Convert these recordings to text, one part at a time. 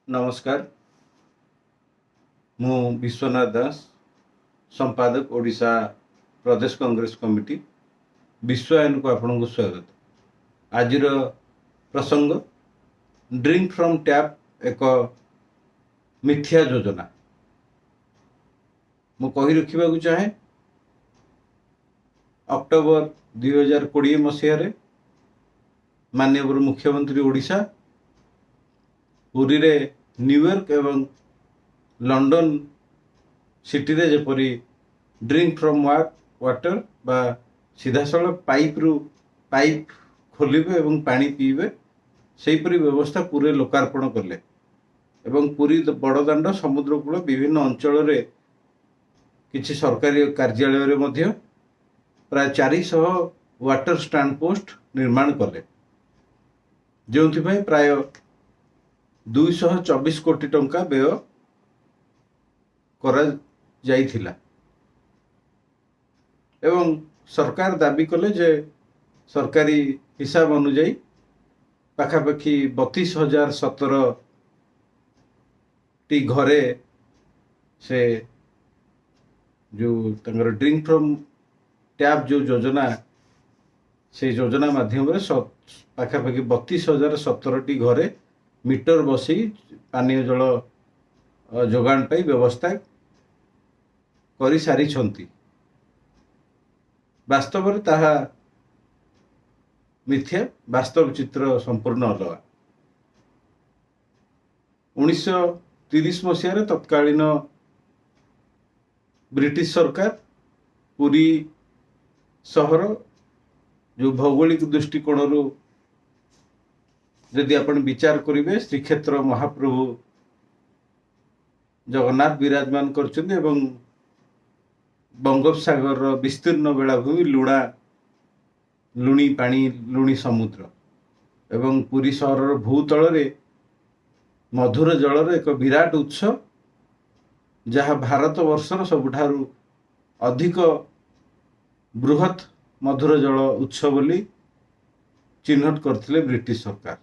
ନମସ୍କାର, ମୁଁ ବିଶ୍ୱନାଥ ଦାସ, ସମ୍ପାଦକ, ଓଡ଼ିଶା ପ୍ରଦେଶ କଂଗ୍ରେସ କମିଟି। ବିଶ୍ୱଆୟନକୁ ଆପଣଙ୍କୁ ସ୍ୱାଗତ। ଆଜିର ପ୍ରସଙ୍ଗ, ଡ୍ରିଙ୍କ ଫ୍ରମ୍ ଟ୍ୟାପ୍ ଏକ ମିଥ୍ୟା ଯୋଜନା। ମୁଁ କହି ରଖିବାକୁ ଚାହେଁ, ଅକ୍ଟୋବର 2020 ମସିହାରେ ମାନ୍ୟବର ମୁଖ୍ୟମନ୍ତ୍ରୀ ଓଡ଼ିଶା ପୁରୀରେ ନ୍ୟୁୟର୍କ ଏବଂ ଲଣ୍ଡନ ସିଟିରେ ଯେପରି ଡ୍ରିଙ୍କ ଫ୍ରମ୍ ୱାଟର ବା ସିଧାସଳଖ ପାଇପ୍ରୁ ପାଇପ୍ ଖୋଲିବେ ଏବଂ ପାଣି ପିଇବେ, ସେହିପରି ବ୍ୟବସ୍ଥା ପୁରୀରେ ଲୋକାର୍ପଣ କଲେ ଏବଂ ପୁରୀ ବଡ଼ଦାଣ୍ଡ, ସମୁଦ୍ରକୂଳ ବିଭିନ୍ନ ଅଞ୍ଚଳରେ କିଛି ସରକାରୀ କାର୍ଯ୍ୟାଳୟରେ ମଧ୍ୟ ପ୍ରାୟ 400 ୱାଟର ଷ୍ଟାଣ୍ଡ ପୋଷ୍ଟ ନିର୍ମାଣ କଲେ, ଯେଉଁଥିପାଇଁ ପ୍ରାୟ 224 କୋଟି ଟଙ୍କା ବ୍ୟୟ କରାଯାଇଥିଲା। ଏବଂ ସରକାର ଦାବି କଲେ ଯେ ସରକାରୀ ହିସାବ ଅନୁଯାୟୀ ପାଖାପାଖି 32,017ଟି ଘରେ ସେ ଯେଉଁ ତାଙ୍କର ଡ୍ରିଙ୍କ ଫ୍ରମ୍ ଟ୍ୟାପ୍ ଯେଉଁ ଯୋଜନା, ସେଇ ଯୋଜନା ମାଧ୍ୟମରେ ପାଖାପାଖି 32,017ଟି ଘରେ ମିଟର ବସେଇ ପାନୀୟ ଜଳ ଯୋଗାଣ ପାଇଁ ବ୍ୟବସ୍ଥା କରିସାରିଛନ୍ତି। ବାସ୍ତବରେ ତାହା ମିଥ୍ୟା। ବାସ୍ତବ ଚିତ୍ର ସମ୍ପୂର୍ଣ୍ଣ ଅଲଗା। 1930 ମସିହାରେ ତତ୍କାଳୀନ ବ୍ରିଟିଶ ସରକାର ପୁରୀ ସହର ଯେଉଁ ଭୌଗୋଳିକ ଦୃଷ୍ଟିକୋଣରୁ ଯଦି ଆପଣ ବିଚାର କରିବେ, ଶ୍ରୀକ୍ଷେତ୍ର ମହାପ୍ରଭୁ ଜଗନ୍ନାଥ ବିରାଜମାନ କରିଛନ୍ତି ଏବଂ ବଙ୍ଗୋପସାଗରର ବିସ୍ତୀର୍ଣ୍ଣ ବେଳାଭୂମି, ଲୁଣି ପାଣି, ଲୁଣି ସମୁଦ୍ର ଏବଂ ପୁରୀ ସହରର ଭୂତଳରେ ମଧୁର ଜଳର ଏକ ବିରାଟ ଉତ୍ସ, ଯାହା ଭାରତ ବର୍ଷର ସବୁଠାରୁ ଅଧିକ ବୃହତ୍ ମଧୁର ଜଳ ଉତ୍ସ ବୋଲି ଚିହ୍ନଟ କରିଥିଲେ ବ୍ରିଟିଶ ସରକାର।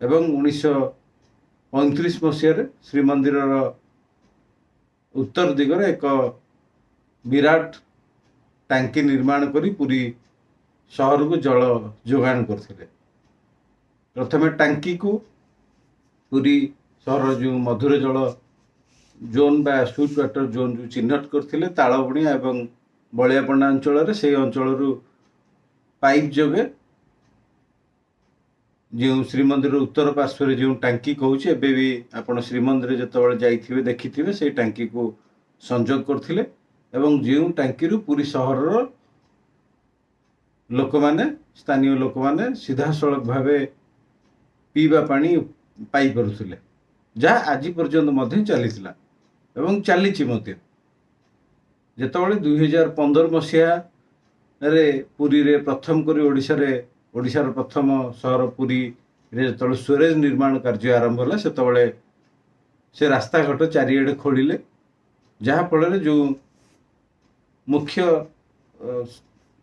ଏବଂ 1935 ମସିହାରେ ଶ୍ରୀମନ୍ଦିରର ଉତ୍ତର ଦିଗରେ ଏକ ବିରାଟ ଟାଙ୍କି ନିର୍ମାଣ କରି ପୁରୀ ସହରକୁ ଜଳ ଯୋଗାଣ କରିଥିଲେ। ପ୍ରଥମେ ଟାଙ୍କିକୁ ପୁରୀ ସହରର ଯେଉଁ ମଧୁର ଜଳ ଜୋନ୍ ବା ସୁଇଟ୍ ୱାଟର ଜୋନ୍ ଯେଉଁ ଚିହ୍ନଟ କରିଥିଲେ ତାଳବଣିଆ ଏବଂ ବଳିଆପଣ୍ଡା ଅଞ୍ଚଳରେ, ସେଇ ଅଞ୍ଚଳରୁ ପାଇପ୍ ଯୋଗେ ଯେଉଁ ଶ୍ରୀମନ୍ଦିର ଉତ୍ତର ପାର୍ଶ୍ୱରେ ଯେଉଁ ଟାଙ୍କି କହୁଛି, ଏବେ ବି ଆପଣ ଶ୍ରୀମନ୍ଦିର ଯେତେବେଳେ ଯାଇଥିବେ ଦେଖିଥିବେ, ସେଇ ଟାଙ୍କିକୁ ସଂଯୋଗ କରିଥିଲେ ଏବଂ ଯେଉଁ ଟାଙ୍କିରୁ ପୁରୀ ସହରର ଲୋକମାନେ, ସ୍ଥାନୀୟ ଲୋକମାନେ ସିଧାସଳଖ ଭାବେ ପିଇବା ପାଣି ପାଇପାରୁଥିଲେ, ଯାହା ଆଜି ପର୍ଯ୍ୟନ୍ତ ମଧ୍ୟ ଚାଲିଥିଲା ଏବଂ ଚାଲିଛି ମଧ୍ୟ। ଯେତେବେଳେ 2015 ମସିହାରେ ପୁରୀରେ ପ୍ରଥମ କରି ଓଡ଼ିଶାରେ, ଓଡ଼ିଶାର ପ୍ରଥମ ସହର ପୁରୀରେ ଯେତେବେଳେ ସ୍ୱେରେଜ ନିର୍ମାଣ କାର୍ଯ୍ୟ ଆରମ୍ଭ ହେଲା, ସେତେବେଳେ ସେ ରାସ୍ତାଘାଟ ଚାରିଆଡ଼େ ଖୋଳିଲେ, ଯାହାଫଳରେ ଯେଉଁ ମୁଖ୍ୟ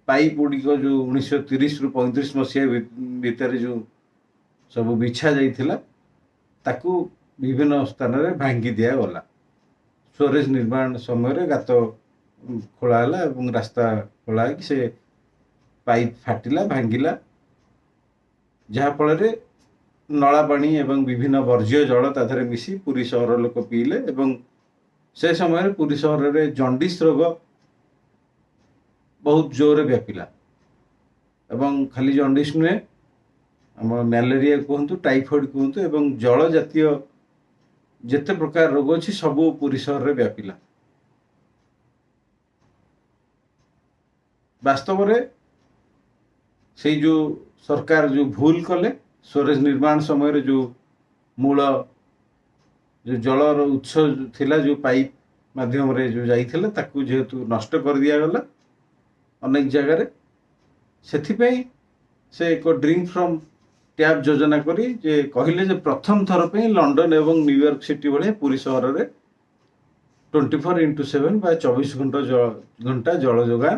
ପାଇପ୍ ଗୁଡ଼ିକ ଯେଉଁ 1930ରୁ 35 ମସିହା ଭିତରେ ଯେଉଁ ସବୁ ବିଛା ଯାଇଥିଲା, ତାକୁ ବିଭିନ୍ନ ସ୍ଥାନରେ ଭାଙ୍ଗି ଦିଆଗଲା। ସ୍ୱେରେଜ ନିର୍ମାଣ ସମୟରେ ଗାତ ଖୋଳା ହେଲା ଏବଂ ରାସ୍ତା ଖୋଳା ହେଇକି ସେ ପାଇପ୍ ଫାଟିଲା, ଭାଙ୍ଗିଲା, ଯାହାଫଳରେ ନଳା ପାଣି ଏବଂ ବିଭିନ୍ନ ବର୍ଜ୍ୟ ଜଳ ତା ଦେହରେ ମିଶି ପୁରୀ ସହର ଲୋକ ପିଇଲେ। ଏବଂ ସେ ସମୟରେ ପୁରୀ ସହରରେ ଜଣ୍ଡିସ୍ ରୋଗ ବହୁତ ଜୋରରେ ବ୍ୟାପିଲା ଏବଂ ଖାଲି ଜଣ୍ଡିସ୍ ନୁହେଁ, ଆମ ମ୍ୟାଲେରିଆ କୁହନ୍ତୁ, ଟାଇଫଏଡ଼୍ କୁହନ୍ତୁ ଏବଂ ଜଳ ଜାତୀୟ ଯେତେ ପ୍ରକାର ରୋଗ ଅଛି, ସବୁ ପୁରୀ ସହରରେ ବ୍ୟାପିଲା। ବାସ୍ତବରେ ସେଇ ଯେଉଁ ସରକାର ଯେଉଁ ଭୁଲ କଲେ, ସ୍ୱେରେଜ ନିର୍ମାଣ ସମୟରେ ଯେଉଁ ମୂଳ ଯେଉଁ ଜଳର ଉତ୍ସ ଥିଲା, ଯେଉଁ ପାଇପ୍ ମାଧ୍ୟମରେ ଯେଉଁ ଯାଇଥିଲା, ତାକୁ ଯେହେତୁ ନଷ୍ଟ କରିଦିଆଗଲା ଅନେକ ଜାଗାରେ, ସେଥିପାଇଁ ସେ ଏକ ଡ୍ରିଙ୍କ ଫ୍ରମ୍ ଟ୍ୟାପ୍ ଯୋଜନା କରି ଯେ କହିଲେ ଯେ ପ୍ରଥମ ଥର ପାଇଁ ଲଣ୍ଡନ ଏବଂ ନ୍ୟୁୟର୍କ ସିଟି ଭଳିଆ ପୁରୀ ସହରରେ 24x7 ବା 24 ଘଣ୍ଟା ଜଳ ଯୋଗାଣ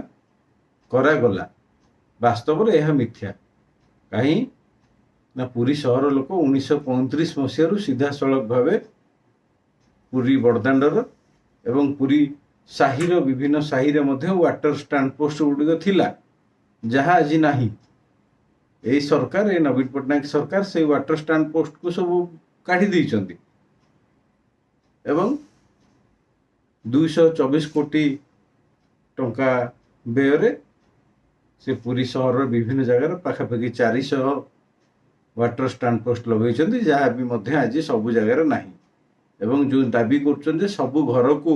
କରାଗଲା। ବାସ୍ତବରେ ଏହା ମିଥ୍ୟା। କାହିଁ ନା, ପୁରୀ ସହର ଲୋକ 1935 ମସିହାରୁ ସିଧାସଳଖ ଭାବେ ପୁରୀ ବଡ଼ଦାଣ୍ଡର ଏବଂ ପୁରୀ ସାହିର ବିଭିନ୍ନ ସାହିରେ ମଧ୍ୟ ୱାଟର ଷ୍ଟାଣ୍ଡ ପୋଷ୍ଟ ଗୁଡ଼ିକ ଥିଲା, ଯାହା ଆଜି ନାହିଁ। ଏଇ ସରକାର, ଏ ନବୀନ ପଟ୍ଟନାୟକ ସରକାର ସେଇ ୱାଟର ଷ୍ଟାଣ୍ଡ ପୋଷ୍ଟକୁ ସବୁ କାଢ଼ି ଦେଇଛନ୍ତି ଏବଂ 224 କୋଟି ଟଙ୍କା ବ୍ୟୟରେ ସେ ପୁରୀ ସହରର ବିଭିନ୍ନ ଜାଗାରେ ପାଖାପାଖି 400 ୱାଟର ଷ୍ଟାଣ୍ଡ ପୋଷ୍ଟ ଲଗାଇଛନ୍ତି, ଯାହା ବି ମଧ୍ୟ ଆଜି ସବୁ ଜାଗାରେ ନାହିଁ। ଏବଂ ଯେଉଁ ଦାବି କରୁଛନ୍ତି ସବୁ ଘରକୁ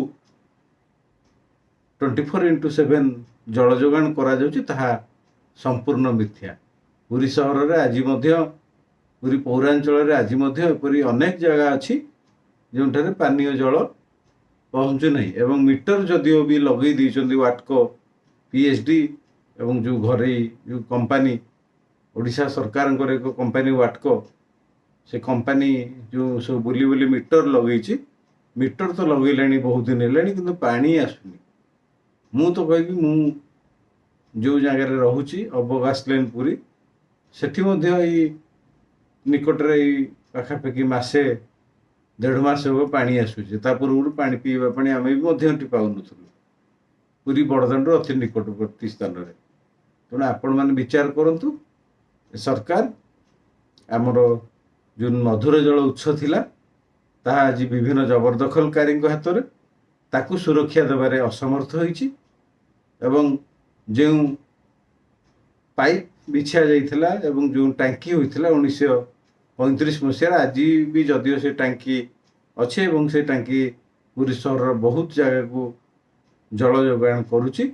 24x7 ଜଳ ଯୋଗାଣ କରାଯାଉଛି, ତାହା ସମ୍ପୂର୍ଣ୍ଣ ମିଥ୍ୟା। ପୁରୀ ସହରରେ ଆଜି ମଧ୍ୟ, ପୁରୀ ପୌରାଞ୍ଚଳରେ ଆଜି ମଧ୍ୟ ଏପରି ଅନେକ ଜାଗା ଅଛି ଯେଉଁଠାରେ ପାନୀୟ ଜଳ ପହଞ୍ଚୁ ନାହିଁ। ଏବଂ ମିଟର ଯଦିଓ ବି ଲଗେଇ ଦେଇଛନ୍ତି ୱାଟକୋ, ପିଏଚଡି ଏବଂ ଯେଉଁ ଘରୋଇ ଯେଉଁ କମ୍ପାନୀ, ଓଡ଼ିଶା ସରକାରଙ୍କର ଏକ କମ୍ପାନୀ ୱାଟକୋ, ସେ କମ୍ପାନୀ ଯେଉଁ ସବୁ ବୁଲି ବୁଲି ମିଟର ଲଗେଇଛି, ମିଟର ତ ଲଗେଇଲାଣି ବହୁତ ଦିନ ହେଲାଣି, କିନ୍ତୁ ପାଣି ଆସୁନି। ମୁଁ ତ କହିବି, ମୁଁ ଯେଉଁ ଜାଗାରେ ରହୁଛି, ଅବକାଶ ଲେନ୍, ପୁରୀ, ସେଠି ମଧ୍ୟ ଏଇ ନିକଟରେ ଏଇ ପାଖାପାଖି ମାସେ ଦେଢ଼ ମାସ ହେବ ପାଣି ଆସୁଛି। ତା ପୂର୍ବରୁ ପାଣି, ପିଇବା ପାଣି ଆମେ ବି ମଧ୍ୟ ଏଠି ପାଉନଥିଲୁ, ପୁରୀ ବଡ଼ଦାଣ୍ଡର ଅତି ନିକଟବର୍ତ୍ତୀ ସ୍ଥାନରେ। ତେଣୁ ଆପଣମାନେ ବିଚାର କରନ୍ତୁ, ସରକାର ଆମର ଯେଉଁ ମଧୁର ଜଳ ଉତ୍ସ ଥିଲା, ତାହା ଆଜି ବିଭିନ୍ନ ଜବରଦଖଲକାରୀଙ୍କ ହାତରେ, ତାକୁ ସୁରକ୍ଷା ଦେବାରେ ଅସମର୍ଥ ହୋଇଛି। ଏବଂ ଯେଉଁ ପାଇପ୍ ବିଛା ଯାଇଥିଲା ଏବଂ ଯେଉଁ ଟାଙ୍କି ହୋଇଥିଲା 1935 ମସିହାରେ, ଆଜି ବି ଯଦିଓ ସେ ଟାଙ୍କି ଅଛି ଏବଂ ସେ ଟାଙ୍କି ପୁରୀ ସହରର ବହୁତ ଜାଗାକୁ ଜଳ ଯୋଗାଣ କରୁଛି,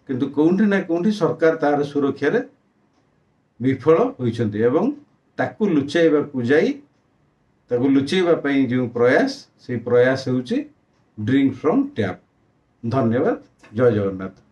କିନ୍ତୁ କେଉଁଠି ନା କେଉଁଠି ସରକାର ତାହାର ସୁରକ୍ଷାରେ ବିଫଳ ହୋଇଛନ୍ତି। ଏବଂ ତାକୁ ଲୁଚାଇବାକୁ ଯାଇ, ତାକୁ ଲୁଚେଇବା ପାଇଁ ଯେଉଁ ପ୍ରୟାସ, ସେଇ ପ୍ରୟାସ ହେଉଛି ଡ୍ରିଙ୍କ ଫ୍ରମ୍ ଟ୍ୟାପ୍। ଧନ୍ୟବାଦ। ଜୟ ଜଗନ୍ନାଥ।